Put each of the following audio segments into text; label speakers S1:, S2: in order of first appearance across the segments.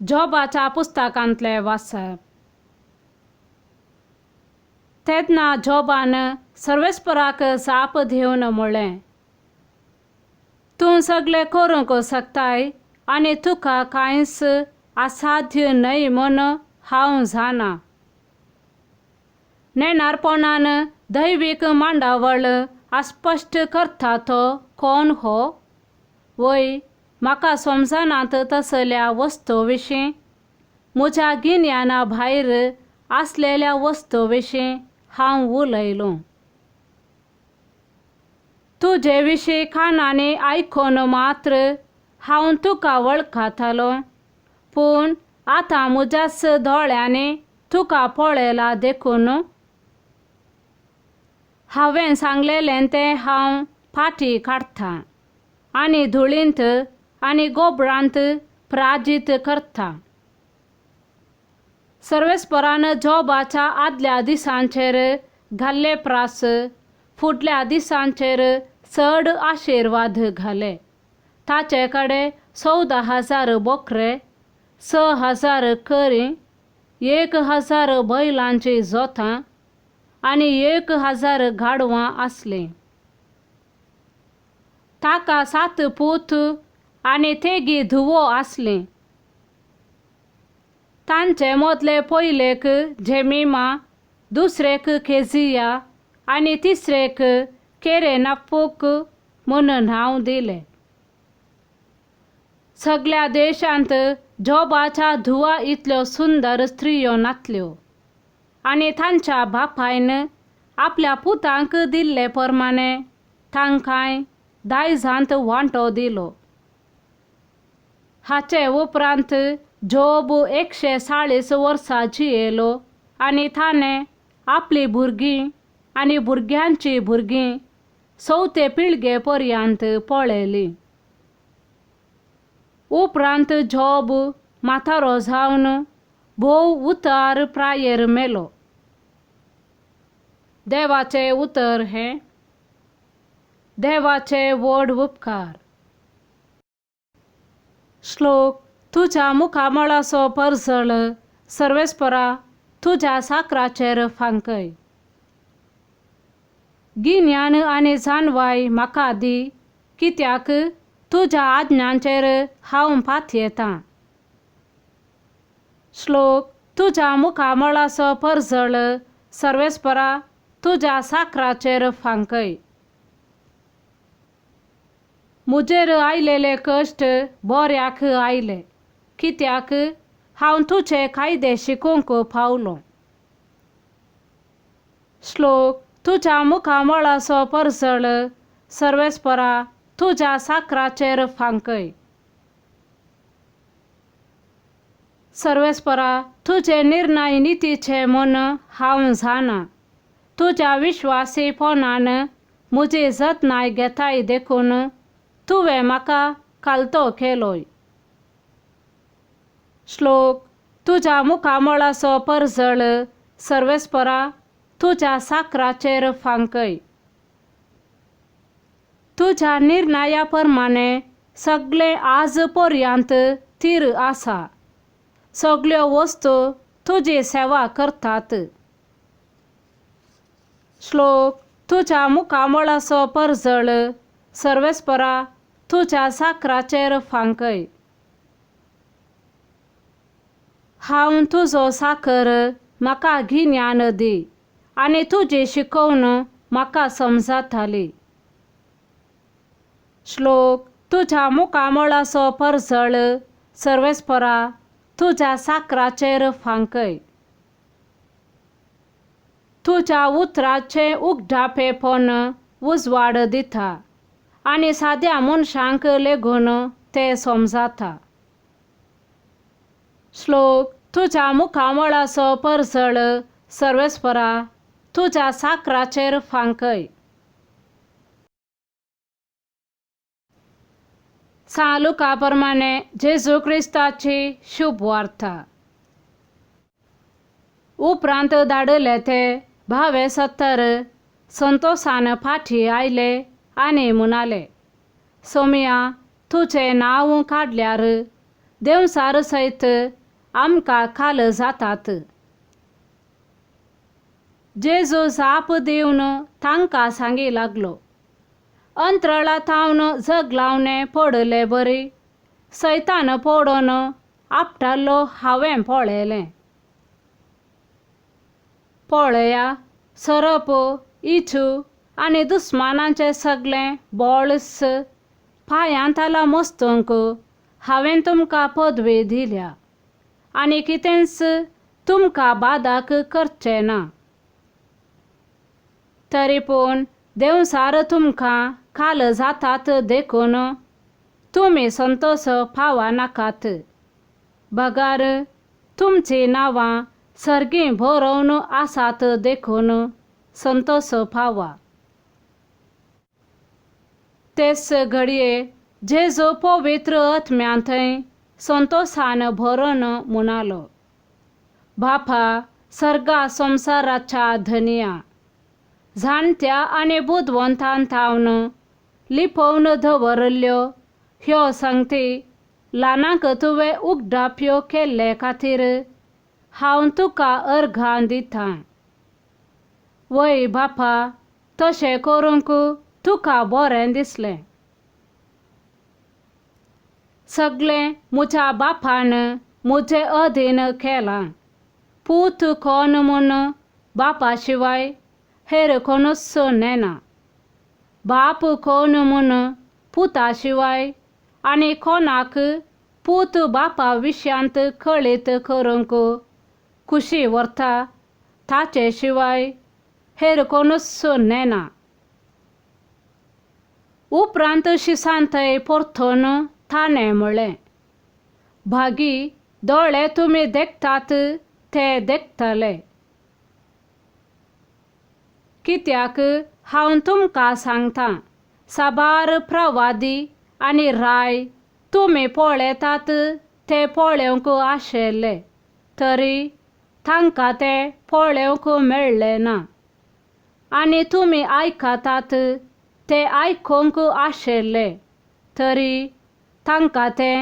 S1: जोबाच्या पुस्तकांतलें वाचप. तेन्ना जोबान सर्वेस्पराक जाप दिवन म्हळें, तूं सगळें करूंक शकताय आनी तुका कांयच असाध्य न्हय म्हूण हांव जाणा. नेणारपणान दैवीक मांडावळ अस्पश्ट करता तो कोण हो? वय म्हाका समजनात तसल्या वस्तू विशीं, म्हज्या गिन्याना भायर आसलेल्या वस्तू विशीं हांव उलयलों. तुजे विशीं कानांनी आयकून मात्र हांव तुका वळखतालो, पूण आतां म्हज्याच दोळ्यांनी तुका पळयला देखून हांवें सांगलेलें तें हांव फाटीं काडटा आनी धुळींत आनी गोबरांत प्राजीत करता. सर्वेस्परान जोबाच्या आदल्या दिसांचेर घाल्ले प्रास फुडल्या दिसांचेर चड आशिर्वाद घाले. ताचे कडेन 14,000 बोकरे, 6,000 करी, 1,000 बैलांची जोतां आनी 1,000 गाडवां आसलीं. ताका 7 पूत आनी तेगी धुवो आसलीं. तांचे मदले पयलेक जेमिमा, दुसरेक केजिया आनी तिसरेक केरेनापूक म्हूण नांव दिलें. सगळ्या देशांत जोबाच्या धुवा इतल्यो सुंदर स्त्रियो नातल्यो आनी तांच्या बापायन आपल्या पुतांक दिल्ले प्रमाणे तांकांय दायजांत वांटो दिलो. हाचे उपरांत जोब 140 वर्सां जियेलो आनी ताणें आपली भुरगीं आनी भुरग्यांची भुरगीं चवथे पिळगे पर्यंत पळयली. उपरांत जोब म्हातारो जावन भोव उतार प्रायेर मेलो. देवाचें उतर हें. देवाचे व्हड उपकार. श्लोक. तुज्या मुखामळाचो परजळ सर्वेस्परा तुज्या साकराचेर फांकय. गिन्यान आनी जाणवाय म्हाका दी, कित्याक तुज्या आज्ञांचेर हांव पातयेतां. श्लोक. तुज्या मुखामळाचो परजळ सर्वेस्परा तुज्या साकराचेर फांकय. म्हजेर आयलेले कश्ट बऱ्याक आयले, कित्याक हांव तुजे कायदे शिकूंक पावलो. श्लोक. तुज्या मुखामळाचो परजळ सर्वेस्परा तुज्या साकराचेर फांकय. सर्वेस्परा तुजे निर्णय नितीचे म्हूण हांव जाणा. तुज्या विश्वासीपणान म्हजी जतनाय घेताय देखून तुवें म्हाका कालतो केलोय. श्लोक. तुज्या मुखामळाचो परजळ सर्वेस्परा तुज्या साकराचेर फांकय. तुज्या निर्णया प्रमाणे सगळें आज पर्यंत थीर आसा. सगळ्यो वस्तू तुजी सेवा करतात. श्लोक. तुज्या मुखामळाचो परजळ सर्वेस्परा तुज्या साकराचेर फांकय. हांव तुजो साकर म्हाका गिन्यान दी आनी तुजी शिकोवन म्हाका समजताली. श्लोक. तुज्या मुखामळाचो परजळ सर्वेस्परा तुज्या साकराचेर फांकय. तुज्या उतराचें उगडापेपण उजवाड दिता आनी साद्या मनशांक लेगून तें समजता. श्लोक. तुज्या मुखामळाचो परजळ सर्वेस्परा तुज्या साकराचेर फांकय. सांत लुका प्रमाणे जेजू क्रिस्ताची शुभ वार्ता. उपरांत धाडले ते भावे 70 संतोसान फाटीं आयले आनी म्हणाले, सोमया तुजें नांव काडल्यार देंवचार सयत आमकां खाल जातात. जेजू जाप दिवन तांकां सांगी लागलो, अंतराळा थावन जगलावणें पडले बरी सैतान पडोन आपटालो हांवें पळयलें. पळया, सोरोप, इचू आनी दुस्मानाचें सगळें बळस पांयांताला मस्तूंक हांवें तुमकां पदवी दिल्या आनी कितेंच तुमकां बादाक करचें ना. तरी पूण देंवचार तुमकां खाल जातात देखून तुमी संतोश पावनाकात, बगर तुमचीं नांवां सर्गीं बरोवन आसात देखून संतोश पावा. तेच घडये जेजू पवित्र आत्म्यांतय संतोशान भरून म्हणालो, बापा सर्गा संवसाराच्या धनया, जाणट्या आनी बुदवंतान थावन लिपोवन दवरिल्ल्यो ह्यो संगती ल्हानांक तुवें उगडाप्यो केल्ले खातीर हांव तुका अर्घां दितां. वय बापा, तशें करूंक तुका बरें दिसलें. सगळें म्हज्या बापान म्हजे अधीन केलां. पूत कोण म्हूण बापा शिवाय हेर कोणूच नेना. बाप कोण म्हूण पुता शिवाय आनी कोणाक पूत बापा विशयांत कळीत करूंक खुशी व्हरता ताचे शिवाय हेर कोणूच नेना. उपरांत शिसांतय परतून ताणें म्हळें, भागी दोळे तुमी देखतात ते देखतले. कित्याक हांव तुमकां सांगतां, साबार प्रवादी आनी राय तुमी पळयतात ते पळोवंक आशिल्ले, तरी तांकां ते पळोवंक मेळ्ळें ना. आनी तुमी आयकतात ते आयकूंक आशिल्ले, तरी तांकां ते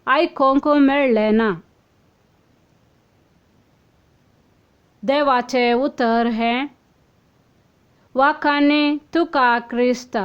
S1: आयकूंक मेळ्ळें ना. देवाचें उतर हें वाखाणे तुका क्रिस्ता.